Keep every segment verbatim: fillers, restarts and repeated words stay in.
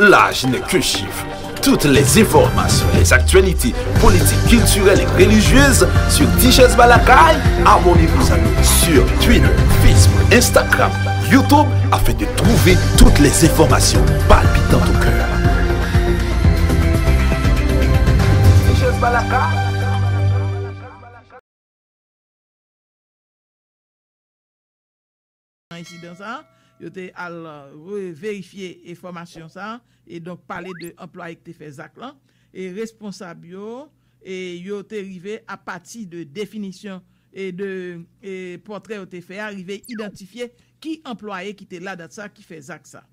L'âge n'est qu'un chiffre. Toutes les informations, les actualités politiques, culturelles et religieuses sur Tichèz Balakay. Abonnez-vous à nous sur Twitter, Facebook, Instagram, YouTube afin de trouver toutes les informations palpitantes au cœur. Tichèz Balakay. Ensidan sa, yo te al reverifye enfòmasyon sa, e donk pale de anplwaye ki te fè zak lan, e responsab yo, e yo te rive apati de definisyon e de e pòtrè yo te fè a, rive idantifye ki anplwaye ki te la dat sa ki fè zak sa.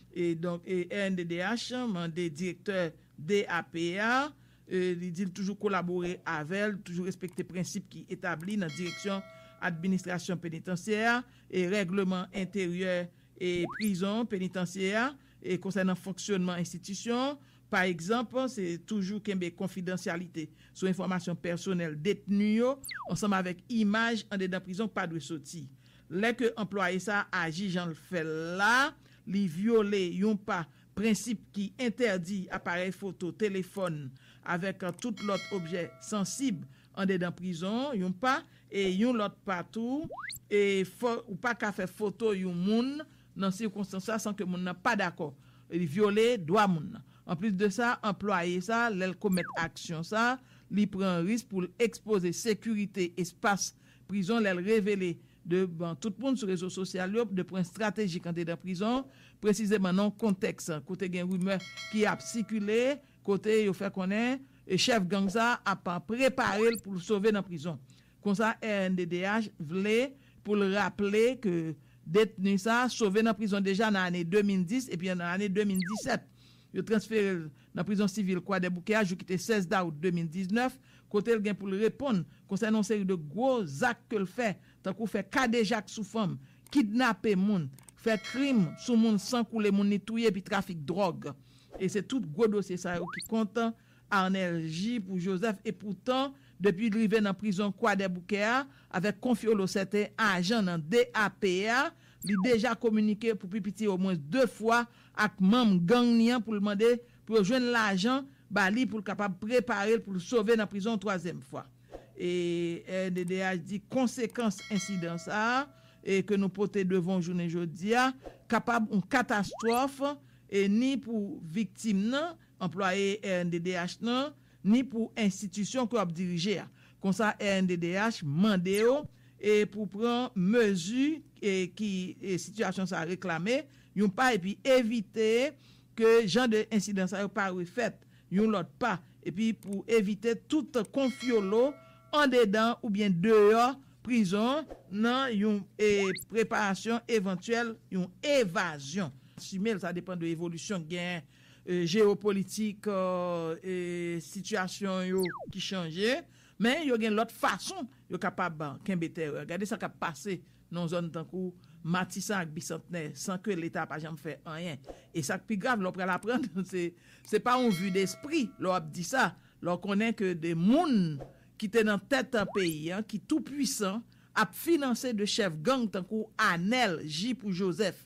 E donk, e R N D D H mande direktè D A P a, e, li di l toujou kolabore avè l, toujou respekte prensip ki etabli nan direksyon administrasyon penitansyè a, e règleman enteryè e prizon penitansyè a, e konsènan fonksyonman enstitisyon, pa egzanp, se toujou kenbe konfidansyalite sou enfòmasyon pèsonèl detni yo, ansanm avèk imaj andedan prizon k pa dwe soti. Lè ke anplwaye sa a aji jan l fè l la, li vyole yon pa prensip ki entèdi aparèy foto, telefòn, avèk tout lòt objè sansib andedan prizon, yon pa, e yon lòt pa tou, e fò, ou pa ka fè foto yon moun nan sikonstans sa san ke moun nan pa dakò. Li vyole dwa moun nan. Anplis de sa, anplwaye sa, lè l komèt aksyon sa, li pran risk pou l ekspoze sekirite espas prizon lè l revele devan tout moun sou rezo sosyal yo de pwen estratejik andedan prizon, presizeman nan yon kontèks kote gen rimè ki ap sikile, kote yo fè konnen e chèf gang sa ap prepare l pou l sove nan prizon. Konsa, R N D D H vle pou l raple ke detni sa sove nan prizon deja nan ane de mil dis epi nan ane de mil disèt, yo transfere l nan prizon sivil Kwadèboukè a jou ki te sèz dawout de mil diznèf, kote l gen pou l reponn konsènan yon seri de gwo zak ke l fè, tankou fè kadejak sou fanm, kidnape moun, fè krim sou moun san koule moun, li touye epi trafik dwòg. E se tout gwo dosye sa yo ki kont Arnel J. pou Joseph. Epoutan, depi l rive nan prizon Kwadèboukè a, avèk konfyolo sèten ajan nan D A P a, li deja kominike pou pi piti omwen de fwa ak manm gang li an pou l mande pou yo jwenn lajan ba li pou l kapab prepare l pou l sove nan prizon yon twazyèm fwa. E R N D D H di konsekans ensidan sa a, e ke nou pote devan w jounen jodi a, kapab yon katastwòf, e ni pou viktim nan, anplwaye R N D D H nan, ni pou enstitisyon ke w ap dirije a. Konsa, R N D D H mande yo e pou pran mezi e ki e sitiyasyon sa a reklame, yon pa, epi evite ke jan de ensidan sa yo pa refèt yon lòt pa, epi pou evite tout konfyolo andedan oubyen deyò prizon nan yon e preparasyon evantyèl yon evazyon. Asime l, sa depann de evolisyon k genyen, e jewopolitik, e sitiyasyon yo ki chanje, men yo gen lòt fason yo kapab kenbe tè yo. Gade sa k ap pase nan yon zòn tankou Matisan ak Bisantnè san ke Leta pa janm fè anyen. E sa k pi grav, lè w pral aprann, se, se pa yon vi despri lè w ap di sa, lè w konnen ke de moun ki te nan tèt peyi an, ki tou pwisan, ap finanse de chèf gang tankou Anèl J. pou Jozèf.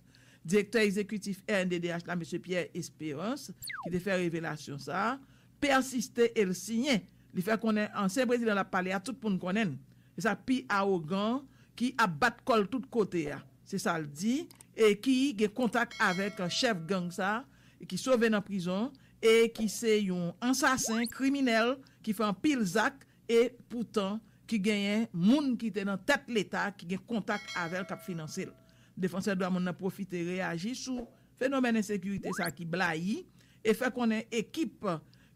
Direktè egzekitif R N D D H la, mesye Pierre Espérance, ki te fè revelasyon sa a, pèsiste e l siyen. Li fè konnen ansyen prezidan l ap pale a, tout moun konnen l. Se sa k pi awogan, ki ap bat kò l tout kote a. Se sa l di, e ki gen kontak avèk chèf gang sa a, ki sove nan prizon, e ki se yon ansasen, kriminèl, ki fè anpil zak, e poutan ki genyen moun ki te nan tèt Leta ki gen kontak avè l, k ap finanse l. Defansè dwa moun nan pwofite reyaji sou fenomèn ensekirite sa a ki blayi e fè konnen ekip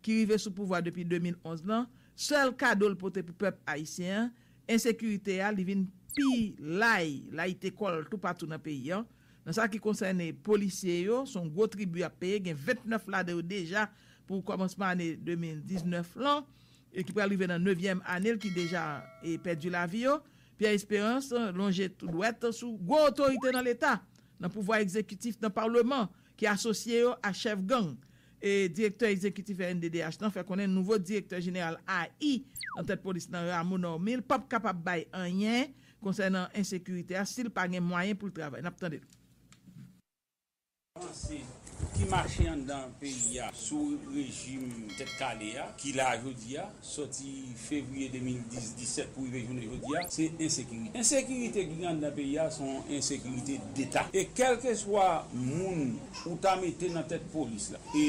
ki rive sou pouvwa depi de mil onz lan, sèl kado l pote pou pèp ayisyen an, ensekirite a, li vin pi lay, layite kò l toupatou nan peyi an. Nan sa ki konsène polisye yo, se yon gwo tribi y ap peye, gen vennèf ladan yo deja pou kòmansman ane de mil diznèf lan, e ki pral rive nan nevyèm ane l ki deja e pèdi lavi yo. Pierre Espérance lonje tou dwèt sou gwo otorite nan Leta, nan pouvwa egzekitif, nan palman, ki asosye yo a chèf gang. E direktè egzekitif R N D D H lan fè konnen nouvo direktè jeneral A I nan tèt polis lan, Rameau Normil, p ap kapab bay anyen konsènan ensekirite a si l pa gen mwayen pou l travay. N ap tande l. Panse Ki mache anndan peyi a sou rejim Tèt Kale a, ki la jodi a, sòti fevriye de mil disèt pou rive jounen jodi a, se ensekirite. Ensekirite ki gen anndan peyi a se yon ensekirite deta. E kèlkeswa moun ou ta mete nan tèt polis la, e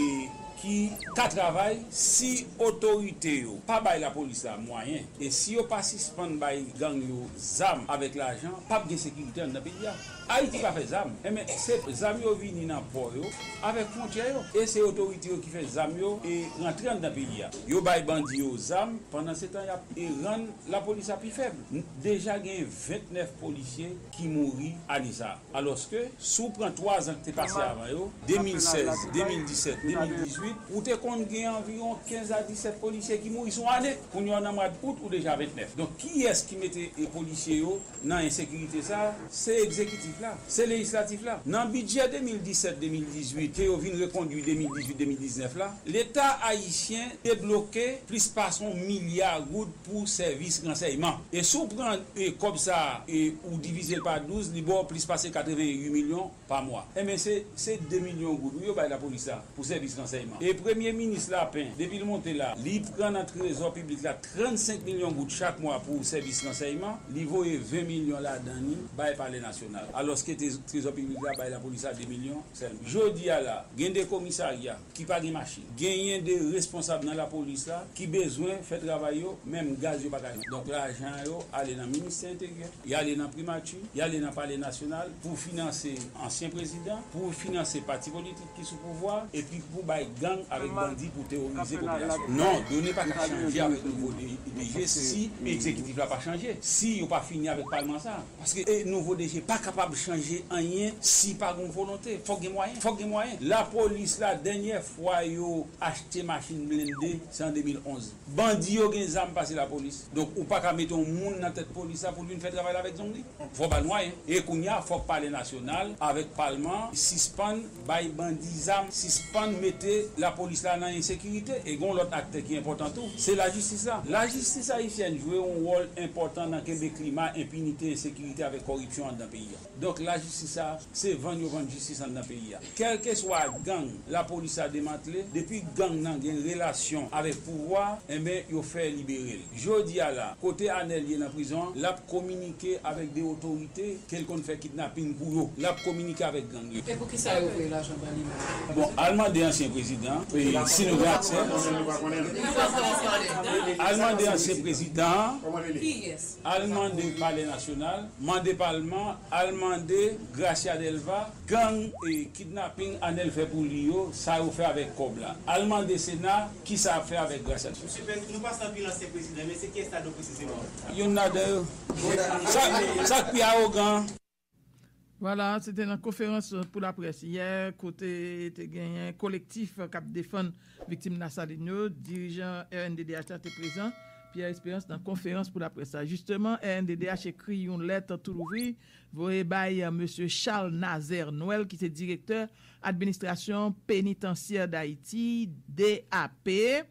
ki ka travay, si otorite yo pa bay lapolis la mwayen, e si yo pa sispann bay gang yo zam avèk lajan, p ap gen sekirite anndan peyi a. Ayiti pa fè zam. Enben, se zam yo vini nan pò yo, avèk fwontyè yo. E se otorite yo ki fè zam yo e rantre anndan peyi a. Yo bay bandi yo zam, pandan se tan y ap e rann lapolis la pi fèb. Deja gen ventnèf polisye ki mouri ane sa a. Alòske, si w pran twa zan ki te pase avan yo, de mil sèz, de mil disèt, de mil dizuit, ou te konn gen anviwon kenz a disèt polisye ki mouri sou ane. Kounye a, nan mwa d out, ou deja ventnèf. Donk, kiyès ki mete e polisye yo nan ensekirite sa a? Se egzekitif la, se lejislatif la. Nan bidjè de mil disèt, de mil dizuit, ke yo vin rekondui de mil dizuit, de mil diznèf la, Leta ayisyen debloke plis pase yon milya goud pou sèvis ransèyman. E si w pran e kòb sa a e ou divize l pa douz, li ba w plis pase katreven uit milyon pa mwa. Enben, se, se de milyon goud, wi, yo bay lapolis la pou sèvis ransèyman. E premye minis Lapen, depi l monte la, li pran nan trezò piblik la trannsenk milyon goud chak mwa pou sèvis ransèyman, li voye ven milyon ladan li bay Palè Nasyonal. Alòske te-, trezò piblik la bay lapolis la de milyon sèlman. Jodi a la, gen de komisarya ki pa gen machin. Genyen de responsab nan lapolis la ki bezwen fè travay yo, menm gaz yo pa ka jwenn. Donk, lajan yo ale nan ministè enteryè, y ale nan primati, y ale nan palè nasyonal pou finanse ansyen prezidan, pou finanse pati politik ki sou pouvwa, epi pou bay gang avèk bandi pou teworize popilasyon. Non, done pa ka chanje avèk nouvo D G si egzekitif la pa chanje, si yo pa fini avèk palman sa. Paske, e, nouvo D G pa kapab chanje anyen si pa gen volonte. Fòk gen mwayen. Fòk gen mwayen. Lapolis la, dènyè fwa yo achte machin blende, se an de mil onz. Bandi yo gen zam pase lapolis. Donk, ou pa ka mete yon moun nan tèt polis la pou l vin fè travay la avèk zong li. Fò ba l mwayen. E kounye a, fòk palè nasyonal avèk palman sispann bay bandi zam, sispann mete lapolis la nan ensekirite. E gen yon lòt aktè ki enpòtan tou, se lajistis la. Lajistis ayisyèn jwe yon wòl enpòtan nan kenbe klima enpinite, ensekirite avèk kòripsyon anndan peyi a. Donk, lajistis sa, se vann yo vann jistis anndan peyi a. Kèlkeswa gang lapolis la demantle, depi gang nan gen relasyon avèk pouvwa, enben, yo fè libere l. Jodi a la, kote Anèl ye nan prizon an, l ap kominike avèk de otorite ke l konn fè kidnaping pou yo. L ap kominike avèk gang yo. E poukisa yo voye lajan ban li menm? Bon, al mande ansyen prezidan, e, si nou gen aksè. Al mande ansyen prezidan, al mande palè nasyonal, mande palman, al mande Gracia Delva, gang e kidnaping Anèl fè pou li yo, sa yo fè avèk kòb la. Al mande Sena, kisa y ap fè avèk Gracia Delva. Misye Pèn, nou pase anpil ansyen prezidan, men se kiyès ladan yo presizeman? Youn ladan yo. Sa, sa k pi awogan an. Vwala, se te nan konferans pou laprès yè, kote te genyen kolektif k ap defann viktim Lasalin yo. Dirijan R N D D H la te prezan, Pierre Espérance, nan konferans pou laprès la. Jisteman, R N D D H ekri yon lèt tou louvri, voye bay, e, mesye Charles Nazaire Noël, ki se direktè administrasyon penitansyè Dayiti, D A P.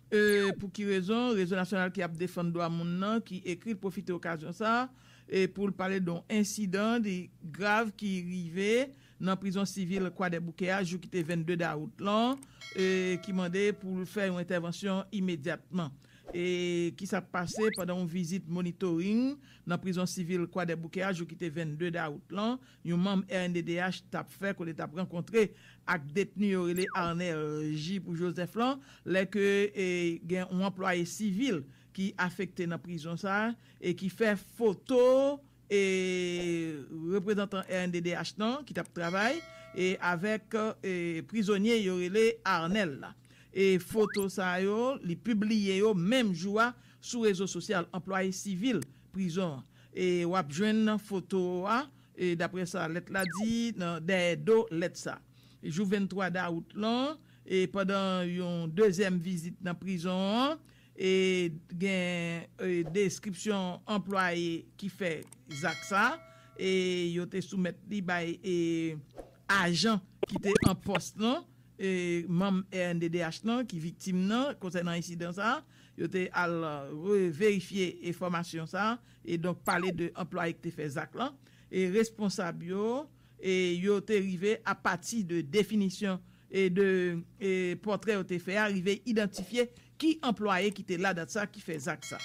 E, pou ki rezon? Rezo Nasyonal ki ap defann dwa moun nan, ki ekri l, pwofite okazyon sa a, e, pou l pale de yon ensidan de grav ki rive nan prizon sivil Kwadèboukè a, jou ki te vennde dawout lan, e, ki mande pou l fè yon entèvansyon imedyatman. E, kisa k pase pandan yon vizit monitoring nan prizon sivil Kwadèboukè a, jou ki te vennde dawout lan, yon manm R N D D H t ap fè, kote l t ap rankontre ak detni yo rele Arnel J pou Joseph lan, lè ke, e, gen yon anplwaye sivil ki afekte nan prizon sa a e ki fè foto, e, reprezantan R N D D H lan ki t ap travay, e, avèk, e, prizonye yo rele Arnel la. E foto sa yo, li pibliye yo menm jou a sou rezo sosyal anplwaye sivil prizon an. E w ap jwenn foto a, e daprè sa lèt la di, nan dèyè do lèt sa. Jou venntwa dawout lan, e pandan yon dezyèm vizit nan prizon an, e gen, e, deskripsyon anplwaye ki fè zak sa, e yo te soumèt li bay, e, ajan ki te an pòs lan, e, manm R N D D H lan, ki viktim nan, konsènan ensidan sa, yo te al reverifye enfòmasyon sa, e donk pale de anplwaye ki te fè zak lan, e responsab yo, e yo te rive apati de definisyon e de e pòtrè yo te fè a rive idantifye ki anplwaye ki te ladan sa ki fè zak sa.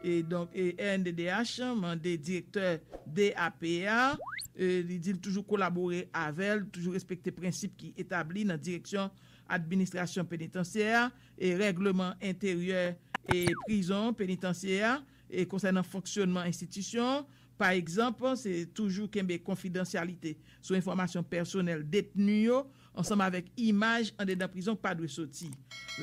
E donk e R N D D H mande direktè D A P a, e li di l toujou kolabore avè l, toujou respekte prensip ki etabli nan direksyon administrasyon penitansyè a, e règleman enteryè e prizon penitansyè a, e konsènan fonksyonman enstitisyon, pa egzanp, se toujou kenbe konfidansyalite sou enfòmasyon pèsonèl detni yo, ansanm avèk imaj andedan prizon k pa dwe soti.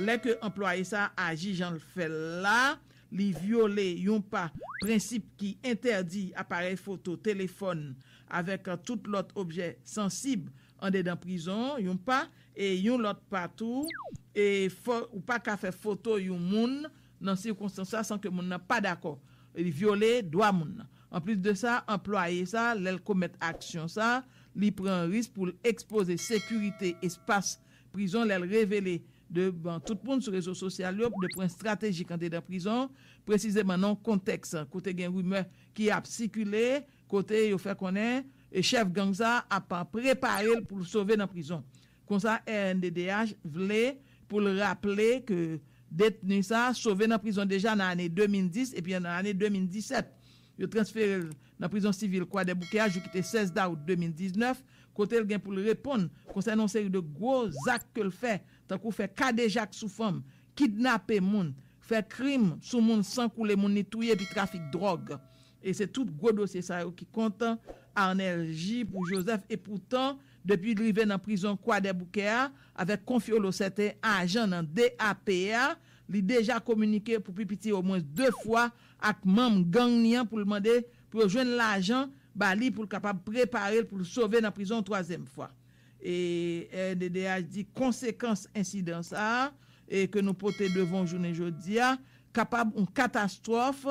Lè ke anplwaye sa a aji jan l fè l la, li vyole yon pa prensip ki entèdi aparèy foto, telefòn, avèk tout lòt objè sansib andedan prizon, yon pa, e yon lòt pa tou, e fò, ou pa ka fè foto yon moun nan sikonstans sa san ke moun nan pa dakò. Li vyole dwa moun nan. Anplis de sa, anplwaye sa, lè l komèt aksyon sa, li pran risk pou l ekspoze sekirite espas prizon lè l revele devan tout moun sou rezo sosyal yo de pwen estratejik andedan prizon, presizeman nan yon kontèks kote gen rimè ki ap sikile, kote yo fè konnen e chèf gang sa ap prepare l pou l sove nan prizon. Konsa, R N D D H vle pou l raple ke detni sa sove nan prizon deja nan ane de mil dis epi nan ane de mil disèt, yo transfere l nan prizon sivil Kwadèboukè a jou ki te sèz dawout de mil diznèf, kote l gen pou l reponn konsènan yon seri de gwo zak ke l fè, tankou fè kadejak sou fanm, kidnape moun, fè krim sou moun san koule moun, li touye epi trafik dwòg. E se tout gwo dosye sa yo ki kont Arnel J pou Joseph. Epoutan, depi l rive nan prizon Kwadèboukè a, avèk konfyolo sèten ajan nan D A P a, li deja kominike pou pi piti omwens de fwa ak manm gang li an pou l mande pou yo jwenn lajan ba li pou l kapab prepare l pou l sove nan prizon yon twazyèm fwa. E R N D D H di konsekans ensidan sa a, e ke nou pote devan w jounen jodi a, kapab yon katastwòf,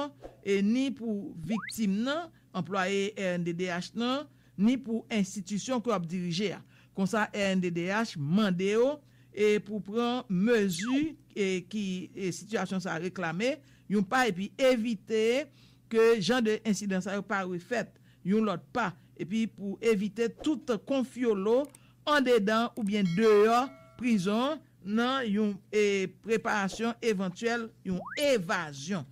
e ni pou viktim nan, anplwaye R N D D H nan, ni pou enstitisyon ke w ap dirije a. Konsa, R N D D H mande yo, e pou pran mezi, e ki, e sitiyasyon sa a reklame, yon pa, epi evite ke jan de ensidan sa yo pa refèt yon lòt pa, epi pou evite tout konfyolo andedan oubyen deyò prizon nan yon, e, preparasyon evantyèl yon evazyon.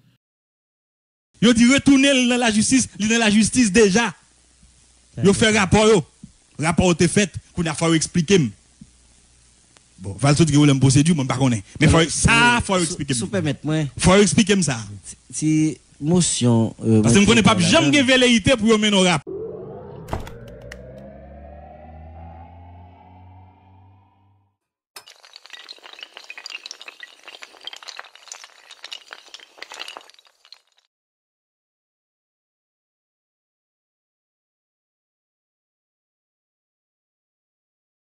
Yo di retounen l nan lajistis, li nan lajistis deja. Yo fè rapò yo. Rapò yo te fèt, kounye a fò yo eksplike m. Bon, Valso di gen pwoblèm pwosedi, mwen m pa konnen. Men fò yo, sa fò yo eksplike m. Si w pèmèt mwen. Fò yo eksplike m sa. Si mosyon. Paske m konnen p ap janm gen veleyite pou yo mennen yon rapò.